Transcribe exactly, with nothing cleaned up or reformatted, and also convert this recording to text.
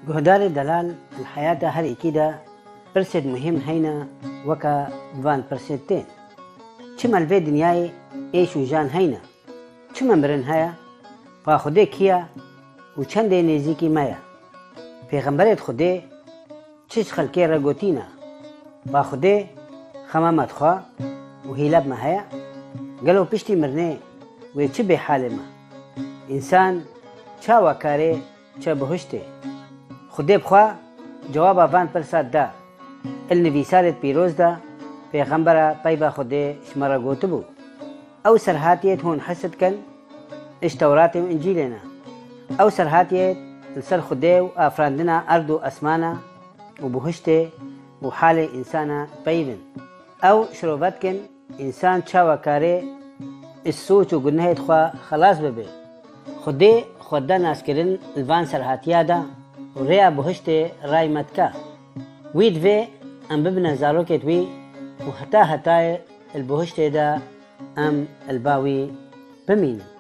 Guhdarê delal, li heyata her êkî de pirsêd muhîm heyne, weke van pirsêd tên. Çima li vê dinyayê êş û jan heyne? Çima mirin heye? Pa Xwedê kî ye û çendê nêzîkî me ye? Pêxemberêd Xwedê çi ji xelkê re gotîne? Pa Xwedê xema me dixwe û hîle bi me heye? Gelo piştî mirinê wê çi bê halê me? Însan çawa karê çe bihuştê? Xwedê bi xwe cewaba van pirsa da. Il nivîsarêd pîroz de pêxembera peyva Xwedê ji me re gotibû. Ew serhatiyêd hûn his dikin, ji Tewratê û Încîlê ne. Ew serhatiyêd li ser Xwedê û afirandina erd û esmana û bihuştê û halê însana peyivin. Ew şirove dikin, însan çawa karê ji soç û gunehêd xwe xelas bibe. Xwedê xwe da naskirin li van serhatiya de û rêya bihuştê ray me dike. Wî divê em bibine zarokêd wî û heta hetayê li bihuştê de em li ba wî bimînin.